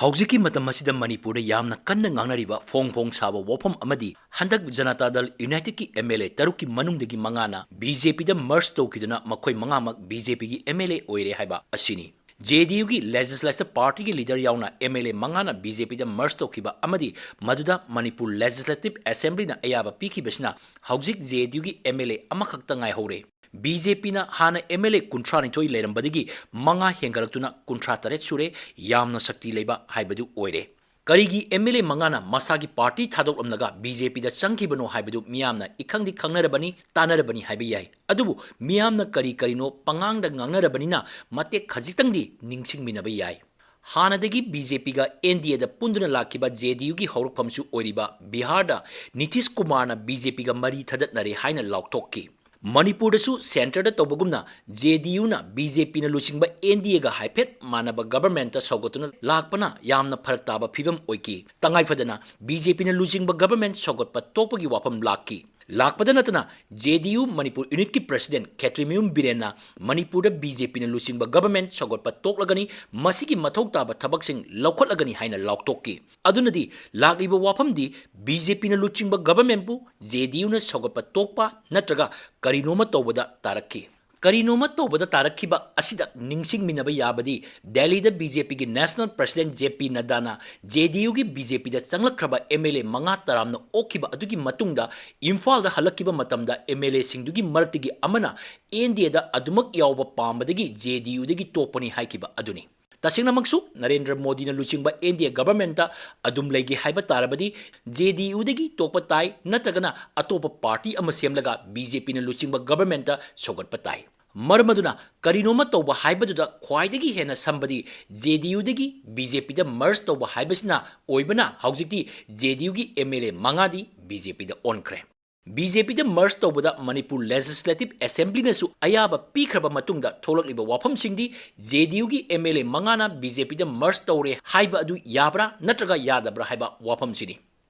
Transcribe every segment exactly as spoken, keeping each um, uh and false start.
ꯍꯧꯖꯤꯛꯀꯤ ꯃꯇꯝ ꯑꯁꯤꯗ ꯃꯅꯤꯄꯨꯔꯗ ꯌꯥꯝꯅ ꯀꯟꯅ ꯉꯥꯡꯅꯔꯤꯕ, ꯐꯣꯡ ꯐꯣꯡ ꯁꯥꯕ ꯋꯥꯐꯝ ꯑꯃꯗꯤ ꯍꯟꯗꯛ ꯖꯅꯇꯥ ꯗꯜ ꯌꯨꯅꯥꯏꯇꯦꯗꯀꯤ ꯑꯦꯝ ꯑꯦꯜ ꯑꯦ ꯇꯔꯨꯛꯀꯤ ꯃꯅꯨꯡꯗꯒꯤ ꯃꯉꯥꯅ ꯕꯤ ꯖꯦ ꯄꯤꯗ ꯃꯔꯖ ꯇꯧꯈꯤꯗꯨꯅ ꯃꯈꯣꯏ ꯃꯉꯥꯃꯛ ꯕꯤ ꯖꯦ ꯄꯤꯒꯤ ꯑꯦꯝ ꯑꯦꯜ ꯑꯦ ꯑꯣꯏꯔꯦ ꯍꯥꯏꯕ ꯑꯁꯤꯅꯤ꯫ ꯖꯦ ꯗꯤ ꯌꯨꯒꯤ ꯂꯦꯖꯤꯁꯂꯦꯇꯤꯚ ꯄꯥꯔꯇꯤꯒꯤ ꯂꯤꯗꯔ ꯌꯥꯎꯅ ꯑꯦꯝ ꯑꯦꯜ ꯑꯦ ꯃꯉꯥꯅ ꯕꯤ ꯖꯦ ꯄꯤꯗ ꯃꯔꯖ ꯇꯧꯈꯤꯕ ꯑꯃꯗꯤ ꯃꯗꯨꯗ ꯃꯅꯤꯄꯨꯔ ꯂꯦꯖꯤꯁꯂꯦꯇꯤꯚ ꯑꯦꯁꯦꯝꯕ꯭ꯂꯤꯅ ꯑꯌꯥꯕ ꯄꯤꯈꯤꯕꯁꯤꯅ ꯍꯧꯖꯤꯛ ꯖꯦ ꯗꯤ ꯌꯨꯒꯤ ꯑꯦꯝ ꯑꯦꯜ ꯑꯦ ꯑꯃꯈꯛꯇ ꯉꯥꯏꯍꯧꯔꯦ꯫ ꯕꯤ ꯖꯦ ꯄꯤꯅ ꯍꯥꯟꯅ ꯑꯦꯝ ꯑꯦꯜ ꯑꯦ ꯀꯨꯟꯊ꯭ꯔꯥꯅꯤꯊꯣꯏ ꯂꯩꯔꯝꯕꯗꯒꯤ ꯃꯉꯥ ꯍꯦꯟꯒꯠꯂꯛꯇꯨꯅ ꯀꯨꯟꯊ꯭ꯔꯥ ꯇꯔꯦꯠ ꯁꯨꯔꯦ, ꯌꯥꯝꯅ ꯁꯛꯇꯤ ꯂꯩꯕ ꯍꯥꯏꯕꯗꯨ ꯑꯣꯏꯔꯦ꯫ ꯀꯔꯤꯒꯤ ꯑꯦꯝ ꯑꯦꯜ ꯑꯦ ꯃꯉꯥꯅ ꯃꯁꯥꯒꯤ ꯄꯥꯔꯇꯤ ꯊꯥꯗꯣꯛꯂꯝꯂꯒ ꯕꯤ ꯖꯦ ꯄꯤꯗ ꯆꯪꯈꯤꯕꯅꯣ ꯍꯥꯏꯕꯗꯨ ꯃꯤꯌꯥꯝꯅ ꯏꯈꯪꯗꯤ ꯈꯪꯅꯔꯕꯅꯤ, ꯇꯥꯟꯅꯔꯕꯅꯤ ꯍꯥꯏꯕ ꯌꯥꯏ꯫ ꯑꯗꯨꯕꯨ ꯃꯤꯌꯥꯝꯅ ꯀꯔꯤ ꯀꯔꯤꯅꯣ ꯄꯉꯥꯡꯗ ꯉꯥꯡꯅꯔꯕꯅꯤꯅ ꯃꯇꯦꯛ ꯈꯖꯤꯛꯇꯪꯗꯤ ꯅꯤꯡꯁꯤꯡꯃꯤꯟꯅꯕ ꯌꯥꯏ꯫ ꯍꯥꯟꯅꯗꯒꯤ ꯕꯤ ꯖꯦ ꯄꯤꯒ ꯑꯦꯟ ꯗꯤ ꯑꯦꯗ ꯄꯨꯟꯗꯨꯅ ꯂꯥꯛꯈꯤꯕ ꯖꯦ ꯗꯤ ꯌꯨꯒꯤ ꯍꯧꯔꯛꯐꯝꯁꯨ ꯑꯣꯏꯔꯤꯕ ꯕꯤꯍꯥꯔꯗ ꯅꯤꯇꯤꯁ ꯀꯨꯃꯥꯔꯅ ꯕꯤ ꯖꯦ ꯄꯤꯒ ꯃꯔꯤ ꯊꯗꯠꯅꯔꯦ ꯍꯥꯏꯅ ꯂꯥꯎꯊꯣꯛꯈꯤ꯫ ꯃꯅꯤꯄꯨꯔꯗꯁꯨ ꯁꯦꯟꯇꯔꯗ ꯇꯧꯕꯒꯨꯝꯅ ꯖꯦ ꯗꯤ ꯌꯨꯅ ꯕꯤ ꯖꯦ ꯄꯤꯅ ꯂꯨꯆꯤꯡꯕ ꯑꯦꯟ ꯗꯤ ꯑꯦꯒ ꯍꯥꯏꯐꯦꯠ ꯃꯥꯟꯅꯕ ꯒꯚꯔꯟꯃꯦꯟꯠꯇ ꯁꯧꯒꯠꯇꯨꯅ ꯂꯥꯛꯄꯅ ꯌꯥꯝꯅ ꯐꯔꯛ ꯇꯥꯕ ꯐꯤꯕꯝ ꯑꯣꯏꯈꯤ꯫ ꯇꯉꯥꯏ ꯐꯗꯅ ꯕꯤ ꯖꯦ ꯄꯤꯅ ꯂꯨꯆꯤꯡꯕ ꯒꯚꯔꯟꯃꯦꯟꯠ ꯁꯧꯒꯠꯄ ꯇꯣꯛꯄꯒꯤ ꯋꯥꯐꯝ ꯂꯥꯛꯈꯤ꯫ ꯂꯥꯛꯄꯗ ꯅꯠꯇꯅ ꯖꯦ ꯗꯤ ꯌꯨ ꯃꯅꯤꯄꯨꯔ ꯌꯨꯅꯤꯠꯀꯤ ꯄ꯭ꯔꯁꯤꯗꯦꯟꯠ ꯈꯦꯇ꯭ꯔꯤꯃꯌꯨꯝ ꯕꯤꯔꯦꯟꯅ ꯃꯅꯤꯄꯨꯔꯗ ꯕꯤ ꯖꯦ ꯄꯤꯅ ꯂꯨꯆꯤꯡꯕ ꯒꯚꯔꯟꯃꯦꯟꯠ ꯁꯧꯒꯠꯄ ꯇꯣꯛꯂꯒꯅꯤ, ꯃꯁꯤꯒꯤ ꯃꯊꯧ ꯇꯥꯕ ꯊꯕꯛꯁꯤꯡ ꯂꯧꯈꯠꯂꯒꯅꯤ ꯍꯥꯏꯅ ꯂꯥꯎꯊꯣꯛꯈꯤ꯫ ꯑꯗꯨꯅꯗꯤ ꯂꯥꯛꯂꯤꯕ ꯋꯥꯐꯝꯗꯤ ꯕꯤ ꯖꯦ ꯄꯤꯅ ꯂꯨꯆꯤꯡꯕ ꯒꯚꯔꯟꯃꯦꯟꯠꯄꯨ ꯖꯦ ꯗꯤ ꯌꯨꯅ ꯁꯧꯒꯠꯄ ꯇꯣꯛꯄ ꯅꯠꯇ꯭ꯔꯒ ꯀꯔꯤꯅꯣꯃ ꯇꯧꯕꯗ ꯇꯥꯔꯛꯈꯤ꯫ ꯀꯔꯤꯅꯣꯃ ꯇꯧꯕꯗ ꯇꯥꯔꯛꯈꯤꯕ ꯑꯁꯤꯗ ꯅꯤꯡꯁꯤꯡꯃꯤꯟꯅꯕ ꯌꯥꯕꯗꯤ ꯗꯦꯜꯂꯤꯗ ꯕꯤ ꯖꯦ ꯄꯤꯒꯤ ꯅꯦꯁꯅꯦꯜ ꯄ꯭ꯔꯁꯤꯗꯦꯟꯠ ꯖꯦ ꯄꯤ ꯅꯗ꯭ꯗꯥꯅ ꯖꯦ ꯗꯤ ꯌꯨꯒꯤ ꯕꯤ ꯖꯦ ꯄꯤꯗ ꯆꯪꯂꯛꯈ꯭ꯔꯕ ꯑꯦꯝ ꯑꯦꯜ ꯑꯦ ꯃꯉꯥ ꯇꯔꯥꯝꯅ ꯑꯣꯛꯈꯤꯕ ꯑꯗꯨꯒꯤ ꯃꯇꯨꯡꯗ ꯏꯝꯐꯥꯜꯗ ꯍꯜꯂꯛꯈꯤꯕ ꯃꯇꯝꯗ ꯑꯦꯝ ꯑꯦꯜ ꯑꯦꯁꯤꯡꯗꯨꯒꯤ ꯃꯔꯛꯇꯒꯤ ꯑꯃꯅ ꯑꯦꯟ ꯗꯤ ꯑꯦꯗ ꯑꯗꯨꯃꯛ ꯌꯥꯎꯕ ꯄꯥꯝꯕꯗꯒꯤ ꯖꯦ ꯗꯤ ꯌꯨꯗꯒꯤ ꯇꯣꯛꯄꯅꯤ ꯍꯥꯏꯈꯤꯕ ꯑꯗꯨꯅꯤ꯫ ꯇꯁꯦꯡꯅꯃꯛꯁꯨ ꯅꯔꯦꯟꯗ꯭ꯔ ꯃꯣꯗꯤꯅ ꯂꯨꯆꯤꯡꯕ ꯑꯦꯟ ꯗꯤ ꯑꯦ ꯒꯚꯔꯟꯃꯦꯟꯠꯇ ꯑꯗꯨꯝ ꯂꯩꯒꯦ ꯍꯥꯏꯕ ꯇꯥꯔꯕꯗꯤ ꯖꯦ ꯗꯤ ꯌꯨꯗꯒꯤ ꯇꯣꯛꯄ ꯇꯥꯏ, ꯅꯠꯇ꯭ꯔꯒꯅ ꯑꯇꯣꯞꯄ ꯄꯥꯔꯇꯤ ꯑꯃ ꯁꯦꯝꯂꯒ ꯕꯤ ꯖꯦ ꯄꯤꯅ ꯂꯨꯆꯤꯡꯕ ꯒꯚꯔꯟꯃꯦꯟꯠꯇ ꯁꯧꯒꯠꯄ ꯇꯥꯏ꯫ ꯃꯔꯝ ꯑꯗꯨꯅ ꯀꯔꯤꯅꯣꯃ ꯇꯧꯕ ꯍꯥꯏꯕꯗꯨꯗ ꯈ꯭ꯋꯥꯏꯗꯒꯤ ꯍꯦꯟꯅ ꯁꯝꯕꯗꯤ ꯖꯦ ꯗꯤ ꯌꯨꯗꯒꯤ ꯕꯤ ꯖꯦ ꯄꯤꯗ ꯃꯔꯖ ꯇꯧꯕ ꯍꯥꯏꯕꯁꯤꯅ ꯑꯣꯏꯕꯅ ꯍꯧꯖꯤꯛꯇꯤ ꯖꯦ ꯗꯤ ꯌꯨꯒꯤ ꯑꯦꯝ ꯑꯦꯜ ꯑꯦ ꯃꯉꯥꯗꯤ ꯕꯤ ꯖꯦ ꯄꯤꯗ ꯑꯣꯟꯈ꯭ꯔꯦ꯫ ꯕꯤ ꯖꯦ ꯄꯤꯗ ꯃꯔꯖ ꯇꯧꯕꯗ ꯃꯅꯤꯄꯨꯔ ꯂꯦꯖꯤꯁꯂꯦꯇꯤꯚ ꯑꯦꯁꯦꯝꯕ꯭ꯂꯤꯅꯁꯨ ꯑꯌꯥꯕ ꯄꯤꯈ꯭ꯔꯕ ꯃꯇꯨꯡꯗ ꯊꯣꯛꯂꯛꯂꯤꯕ ꯋꯥꯐꯝꯁꯤꯡꯗꯤ ꯖꯦ ꯗꯤ ꯌꯨꯒꯤ ꯑꯦꯝ ꯑꯦꯜ ꯑꯦ ꯃꯉꯥꯅ ꯕꯤ ꯖꯦ ꯄꯤꯗ ꯃꯔꯖ ꯇꯧꯔꯦ ꯍꯥꯏꯕ ꯑꯗꯨ ꯌꯥꯕ꯭ꯔꯥ ꯅꯠꯇ꯭ꯔꯒ ꯌꯥꯗꯕ꯭ꯔꯥ ꯍꯥꯏꯕ ꯋꯥꯐꯝꯁꯤꯅꯤ꯫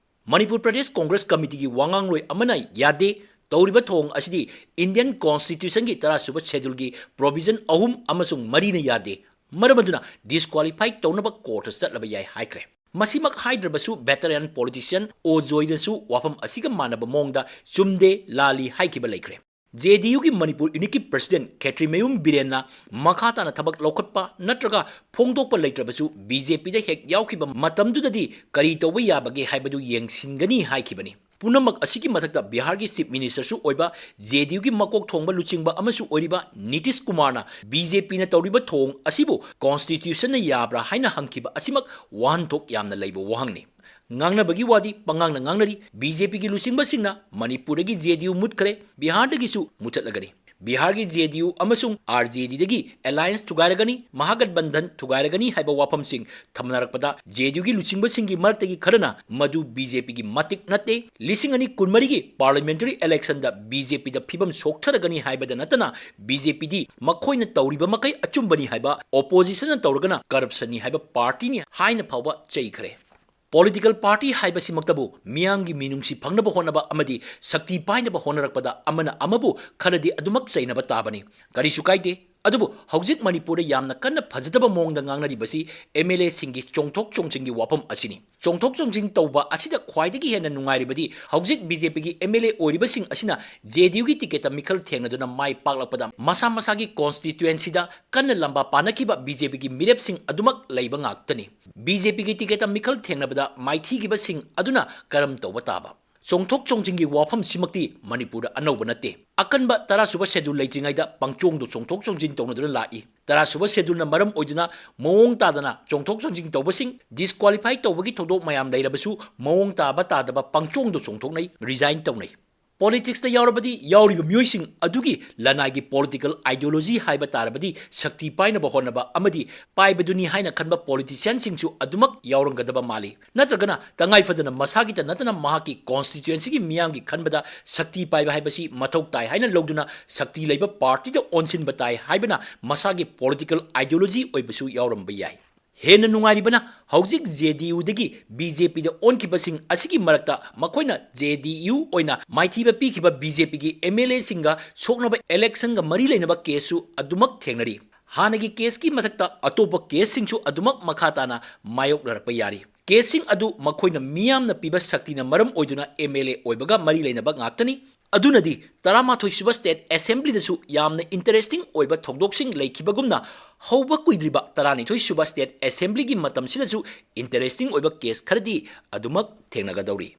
ꯃꯅꯤꯄꯨꯔ ꯄ꯭ꯔꯗꯦꯁ ꯀꯣꯡꯒ꯭ꯔꯦꯁ ꯀꯃꯤꯇꯤꯒꯤ ꯋꯥꯉꯥꯡꯂꯣꯏ ꯑꯃꯅ ꯌꯥꯗꯦ, ꯇꯧꯔꯤꯕ ꯊꯧꯑꯣꯡ ꯑꯁꯤꯗꯤ ꯏꯟꯗꯤꯌꯟ ꯀꯣꯟꯁꯇꯤꯇ꯭ꯌꯨꯁꯟꯒꯤ ꯇꯔꯥꯁꯨꯕ ꯁꯦꯗꯨꯜꯒꯤ ꯄ꯭ꯔꯣꯚꯤꯖꯟ ꯑꯍꯨꯝ ꯑꯃꯁꯨꯡ ꯃꯔꯤꯅ ꯌꯥꯗꯦ꯫ ꯃꯔꯝ ꯑꯗꯨꯅ ꯗꯤꯁꯀ꯭ꯋꯥꯂꯤꯐꯥꯏ ꯇꯧꯅꯕ ꯀꯣꯔꯠꯇ ꯆꯠꯂꯕ ꯌꯥꯏ ꯍꯥꯏꯈ꯭ꯔꯦ꯫ ꯃꯁꯤꯃꯛ ꯍꯥꯏꯗ꯭ꯔꯕꯁꯨ ꯚꯦꯇꯔꯥꯟ ꯄꯣꯂꯤꯇꯤꯁꯤꯌꯟ ꯑꯣ ꯖꯣꯏꯗꯁꯨ ꯋꯥꯐꯝ ꯑꯁꯤꯒ ꯃꯥꯟꯅꯕ ꯃꯑꯣꯡꯗ ꯆꯨꯝꯗꯦ, ꯂꯥꯜꯂꯤ ꯍꯥꯏꯈꯤꯕ ꯂꯩꯈ꯭ꯔꯦ꯫ ꯖꯦ ꯗꯤ ꯌꯨꯒꯤ ꯃꯅꯤꯄꯨꯔ ꯌꯨꯅꯤꯠꯀꯤ ꯄ꯭ꯔꯁꯤꯗꯦꯟꯠ ꯈꯦꯇ꯭ꯔꯤꯃꯌꯨꯝ ꯕꯤꯔꯦꯟꯅ ꯃꯈꯥ ꯇꯥꯅ ꯊꯕꯛ ꯂꯧꯈꯠꯄ ꯅꯠꯇ꯭ꯔꯒ ꯐꯣꯡꯗꯣꯛꯄ ꯂꯩꯇ꯭ꯔꯕꯁꯨ ꯕꯤ ꯖꯦ ꯄꯤꯗ ꯍꯦꯛ ꯌꯥꯎꯈꯤꯕ ꯃꯇꯝꯗꯨꯗꯗꯤ ꯀꯔꯤ ꯇꯧꯕ ꯌꯥꯕꯒꯦ ꯍꯥꯏꯕꯗꯨ ꯌꯦꯡꯁꯤꯟꯒꯅꯤ ꯍꯥꯏꯈꯤꯕꯅꯤ꯫ ꯄꯨꯝꯅꯃꯛ ꯑꯁꯤꯒꯤ ꯃꯊꯛꯇ ꯕꯤꯍꯥꯔꯒꯤ ꯆꯤꯐ ꯃꯤꯅꯤꯁꯇꯔꯁꯨ ꯑꯣꯏꯕ, ꯖꯦ ꯗꯤ ꯌꯨꯒꯤ ꯃꯀꯣꯛ ꯊꯣꯡꯕ ꯂꯨꯆꯤꯡꯕ ꯑꯃꯁꯨ ꯑꯣꯏꯔꯤꯕ ꯅꯤꯇꯤꯁ ꯀꯨꯃꯥꯔꯅ ꯕꯤ ꯖꯦ ꯄꯤꯅ ꯇꯧꯔꯤꯕ ꯊꯧꯑꯣꯡ ꯑꯁꯤꯕꯨ ꯀꯣꯟꯁꯇꯤꯇ꯭ꯌꯨꯁꯟꯅ ꯌꯥꯕ꯭ꯔꯥ ꯍꯥꯏꯅ ꯍꯪꯈꯤꯕ ꯑꯁꯤꯃꯛ ꯋꯥꯍꯟꯊꯣꯛ ꯌꯥꯝꯅ ꯂꯩꯕ ꯋꯥꯍꯪꯅꯤ꯫ ꯉꯥꯡꯅꯕꯒꯤ ꯋꯥꯗꯤ ꯄꯉꯥꯡꯅ ꯉꯥꯡꯅꯔꯤ꯫ ꯕꯤ ꯖꯦ ꯄꯤꯒꯤ ꯂꯨꯆꯤꯡꯕꯁꯤꯡꯅ ꯃꯅꯤꯄꯨꯔꯗꯒꯤ ꯖꯦ ꯗꯤ ꯌꯨ ꯃꯨꯠꯈ꯭ꯔꯦ, ꯕꯤꯍꯥꯔꯗꯒꯤꯁꯨ ꯃꯨꯊꯠꯂꯒꯅꯤ꯫ ꯕꯤꯍꯥꯔꯒꯤ ꯖꯦ ꯗꯤ ꯌꯨ ꯑꯃꯁꯨꯡ ꯑꯥꯔ ꯖꯦ ꯗꯤꯗꯒꯤ ꯑꯦꯂꯥꯌꯟꯁ ꯊꯨꯒꯥꯏꯔꯒꯅꯤ, ꯃꯍꯥꯒꯠꯕꯟꯙꯟ ꯊꯨꯒꯥꯏꯔꯒꯅꯤ ꯍꯥꯏꯕ ꯋꯥꯐꯝꯁꯤꯡ ꯊꯝꯅꯔꯛꯄꯗ, ꯖꯦ ꯗꯤ ꯌꯨꯒꯤ ꯂꯨꯆꯤꯡꯕꯁꯤꯡꯒꯤ ꯃꯔꯛꯇꯒꯤ ꯈꯔꯅ ꯃꯗꯨ ꯕꯤ ꯖꯦ ꯄꯤꯒꯤ ꯃꯇꯤꯛ ꯅꯠꯇꯦ, ꯂꯤꯁꯤꯡ ꯑꯅꯤ ꯀꯨꯟꯃꯔꯤꯒꯤ ꯄꯥꯔꯂꯤꯌꯥꯃꯦꯟꯇꯔꯤ ꯏꯂꯦꯛꯁꯟꯗ ꯕꯤ ꯖꯦ ꯄꯤꯗ ꯐꯤꯕꯝ ꯁꯣꯛꯊꯔꯒꯅꯤ ꯍꯥꯏꯕꯗ ꯅꯠꯇꯅ, ꯕꯤ ꯖꯦ ꯄꯤꯗꯤ ꯃꯈꯣꯏꯅ ꯇꯧꯔꯤꯕ ꯃꯈꯩ ꯑꯆꯨꯝꯕꯅꯤ ꯍꯥꯏꯕ ꯑꯣꯄꯣꯖꯤꯁꯟꯅ ꯇꯧꯔꯒꯅ ꯀꯔꯞꯁꯟꯅꯤ ꯍꯥꯏꯕ ꯄꯥꯔꯇꯤꯅꯤ ꯍꯥꯏꯅ ꯐꯥꯎꯕ ꯆꯩꯈ꯭ꯔꯦ꯫ ꯄꯣꯂꯤꯇꯤꯀꯦꯜ ꯄꯥꯔꯇꯤ ꯍꯥꯏꯕꯁꯤꯃꯛꯇꯕꯨ ꯃꯤꯌꯥꯝꯒꯤ ꯃꯤꯅꯨꯡꯁꯤ ꯐꯪꯅꯕ ꯍꯣꯠꯅꯕ ꯑꯃꯗꯤ ꯁꯛꯇꯤ ꯄꯥꯏꯅꯕ ꯍꯣꯠꯅꯔꯛꯄꯗ ꯑꯃꯅ ꯑꯃꯕꯨ ꯈꯔꯗꯤ ꯑꯗꯨꯃꯛ ꯆꯩꯅꯕ ꯇꯥꯕꯅꯤ꯫ ꯀꯔꯤꯁꯨ ꯀꯥꯏꯗꯦ꯫ ꯑꯗꯨꯕꯨ ꯍꯧꯖꯤꯛ ꯃꯅꯤꯄꯨꯔꯗ ꯌꯥꯝꯅ ꯀꯟꯅ ꯐꯖꯗꯕ ꯃꯑꯣꯡꯗ ꯉꯥꯡꯅꯔꯤꯕꯁꯤ ꯑꯦꯝ ꯑꯦꯜ ꯑꯦꯁꯤꯡꯒꯤ ꯆꯣꯡꯊꯣꯛ ꯆꯣꯡꯁꯤꯟꯒꯤ ꯋꯥꯐꯝ ꯑꯁꯤꯅꯤ꯫ ꯆꯣꯡꯊꯣꯛ ꯆꯣꯡꯁꯤꯟ ꯇꯧꯕ ꯑꯁꯤꯗ ꯈ꯭ꯋꯥꯏꯗꯒꯤ ꯍꯦꯟꯅ ꯅꯨꯡꯉꯥꯏꯔꯤꯕꯗꯤ ꯍꯧꯖꯤꯛ ꯕꯤ ꯖꯦ ꯄꯤꯒꯤ ꯑꯦꯝ ꯑꯦꯜ ꯑꯦ ꯑꯣꯏꯔꯤꯕꯁꯤꯡ ꯑꯁꯤꯅ ꯖꯦ ꯗꯤ ꯌꯨꯒꯤ ꯇꯤꯀꯦꯠꯇ ꯃꯤꯈꯜ ꯊꯦꯡꯅꯗꯨꯅ ꯃꯥꯏ ꯄꯥꯛꯂꯛꯄꯗ ꯃꯁꯥ ꯃꯁꯥꯒꯤ ꯀꯣꯟꯁꯇꯤꯇ꯭ꯌꯨꯑꯦꯟꯁꯤꯗ ꯀꯟꯅ ꯂꯝꯕꯥ ꯄꯥꯅꯈꯤꯕ ꯕꯤ ꯖꯦ ꯄꯤꯒꯤ ꯃꯤꯔꯦꯞꯁꯤꯡ ꯑꯗꯨꯃꯛ ꯂꯩꯕ ꯉꯥꯛꯇꯅꯤ꯫ ꯕꯤ ꯖꯦ ꯄꯤꯒꯤ ꯇꯤꯀꯦꯠꯇ ꯃꯤꯈꯜ ꯊꯦꯡꯅꯕꯗ ꯃꯥꯏꯊꯤꯈꯤꯕꯁꯤꯡ ꯑꯗꯨꯅ ꯀꯔꯝ ꯇꯧꯕ ꯇꯥꯕ? ꯆꯣꯡꯊꯣꯛ ꯆꯣꯡꯁꯤꯟꯒꯤ ꯋꯥꯐꯝꯁꯤꯃꯛꯇꯤ ꯃꯅꯤꯄꯨꯔꯗ ꯑꯅꯧꯕ ꯅꯠꯇꯦ꯫ ꯑꯀꯟꯕ ꯇꯔꯥꯁꯨꯕ ꯁꯦꯗꯨꯜ ꯂꯩꯇ꯭ꯔꯤꯉꯩꯗ ꯄꯪꯆꯣꯡꯗ ꯆꯣꯡꯊꯣꯛ ꯆꯣꯡꯁꯤꯟ ꯇꯧꯅꯗꯨꯅ ꯂꯥꯛꯏ꯫ ꯇꯔꯥꯁꯨꯕ ꯁꯦꯗꯨꯜꯅ ꯃꯔꯝ ꯑꯣꯏꯗꯨꯅ ꯃꯑꯣꯡ ꯇꯥꯗꯅ ꯆꯣꯡꯊꯣꯛ ꯆꯣꯡꯁꯤꯟ ꯇꯧꯕꯁꯤꯡ, ꯗꯤꯁꯀ꯭ꯋꯥꯂꯤꯐꯥꯏ ꯇꯧꯕꯒꯤ ꯊꯧꯗꯣꯛ ꯃꯌꯥꯝ ꯂꯩꯔꯕꯁꯨ ꯃꯑꯣꯡ ꯇꯥꯕ ꯇꯥꯗꯕ ꯄꯪꯆꯣꯡꯗ ꯆꯣꯡꯊꯣꯛꯅꯩ, ꯔꯤꯖꯥꯏꯟ ꯇꯧꯅꯩ꯫ ꯄꯣꯂꯤꯇꯤꯛꯁꯇ ꯌꯥꯎꯔꯕꯗꯤ ꯌꯥꯎꯔꯤꯕ ꯃꯤꯑꯣꯏꯁꯤꯡ ꯑꯗꯨꯒꯤ ꯂꯅꯥꯏꯒꯤ ꯄꯣꯂꯤꯇꯤꯀꯦꯜ ꯑꯥꯏꯗꯤꯌꯣꯂꯣꯖꯤ ꯍꯥꯏꯕ ꯇꯥꯔꯕꯗꯤ ꯁꯛꯇꯤ ꯄꯥꯏꯅꯕ ꯍꯣꯠꯅꯕ ꯑꯃꯗꯤ ꯄꯥꯏꯕꯗꯨꯅꯤ ꯍꯥꯏꯅ ꯈꯟꯕ ꯄꯣꯂꯤꯇꯤꯁꯤꯌꯥꯟꯁꯤꯡꯁꯨ ꯑꯗꯨꯃꯛ ꯌꯥꯎꯔꯝꯒꯗꯕ ꯃꯥꯜꯂꯤ꯫ ꯅꯠꯇ꯭ꯔꯒꯅ ꯇꯉꯥꯏ ꯐꯗꯅ ꯃꯁꯥꯒꯤꯇ ꯅꯠꯇꯅ ꯃꯍꯥꯛꯀꯤ ꯀꯣꯟꯁꯇꯤꯇ꯭ꯌꯨꯑꯦꯟꯁꯤꯒꯤ ꯃꯤꯌꯥꯝꯒꯤ ꯈꯟꯕꯗ ꯁꯛꯇꯤ ꯄꯥꯏꯕ ꯍꯥꯏꯕꯁꯤ ꯃꯊꯧ ꯇꯥꯏ ꯍꯥꯏꯅ ꯂꯧꯗꯨꯅ ꯁꯛꯇꯤ ꯂꯩꯕ ꯄꯥꯔꯇꯤꯗ ꯑꯣꯟꯁꯤꯟꯕ ꯇꯥꯏ ꯍꯥꯏꯕꯅ ꯃꯁꯥꯒꯤ ꯄꯣꯂꯤꯇꯤꯀꯦꯜ ꯑꯥꯏꯗꯤꯌꯣꯂꯣꯖꯤ ꯑꯣꯏꯕꯁꯨ ꯌꯥꯎꯔꯝꯕ ꯌꯥꯏ꯫ ꯍꯦꯟꯅ ꯅꯨꯡꯉꯥꯏꯔꯤꯕꯅ ꯍꯧꯖꯤꯛ ꯖꯦ ꯗꯤ ꯌꯨꯗꯒꯤ ꯕꯤ ꯖꯦ ꯄꯤꯗ ꯑꯣꯟꯈꯤꯕꯁꯤꯡ ꯑꯁꯤꯒꯤ ꯃꯔꯛꯇ ꯃꯈꯣꯏꯅ ꯖꯦ ꯗꯤ ꯌꯨ ꯑꯣꯏꯅ ꯃꯥꯏꯊꯤꯕ ꯄꯤꯈꯤꯕ ꯕꯤ ꯖꯦ ꯄꯤꯒꯤ ꯑꯦꯝ ꯑꯦꯜ ꯑꯦꯁꯤꯡꯒ ꯁꯣꯛꯅꯕ ꯏꯂꯦꯛꯁꯟꯒ ꯃꯔꯤ ꯂꯩꯅꯕ ꯀꯦꯁꯁꯨ ꯑꯗꯨꯃꯛ ꯊꯦꯡꯅꯔꯤ꯫ ꯍꯥꯟꯅꯒꯤ caseꯀꯤ ꯃꯊꯛꯇ ꯑꯇꯣꯞꯄ caseꯁꯤꯡꯁꯨ ꯑꯗꯨꯃꯛ ꯃꯈꯥ ꯇꯥꯅ ꯃꯥꯌꯣꯛꯅꯔꯛꯄ ꯌꯥꯔꯤ꯫ Caseꯁꯤꯡ ꯑꯗꯨ ꯃꯈꯣꯏꯅ ꯃꯤꯌꯥꯝꯅ ꯄꯤꯕ ꯁꯛꯇꯤꯅ ꯃꯔꯝ ꯑꯣꯏꯗꯨꯅ MLA ꯑꯣꯏꯕꯒ ꯃꯔꯤ ꯂꯩꯅꯕ ꯉꯥꯛꯇꯅꯤ꯫ ꯑꯗꯨꯅꯗꯤ ꯇꯔꯥꯃꯥꯊꯣꯏ ꯁꯨꯕ State Assemblyꯗꯁꯨ ꯌꯥꯝꯅ interesting ꯑꯣꯏꯕ ꯊꯧꯗꯣꯛꯁꯤꯡ ꯂꯩꯈꯤꯕꯒꯨꯝꯅ, ꯍꯧꯕ ꯀꯨꯏꯗ꯭ꯔꯤꯕ ꯇꯔꯥꯅꯤꯊꯣꯏ ꯁꯨꯕ State Assemblyꯒꯤ ꯃꯇꯝꯁꯤꯗꯁꯨ interesting ꯑꯣꯏꯕ case ꯈꯔꯗꯤ ꯑꯗꯨꯃꯛ ꯊꯦꯡꯅꯒꯗꯧꯔꯤ꯫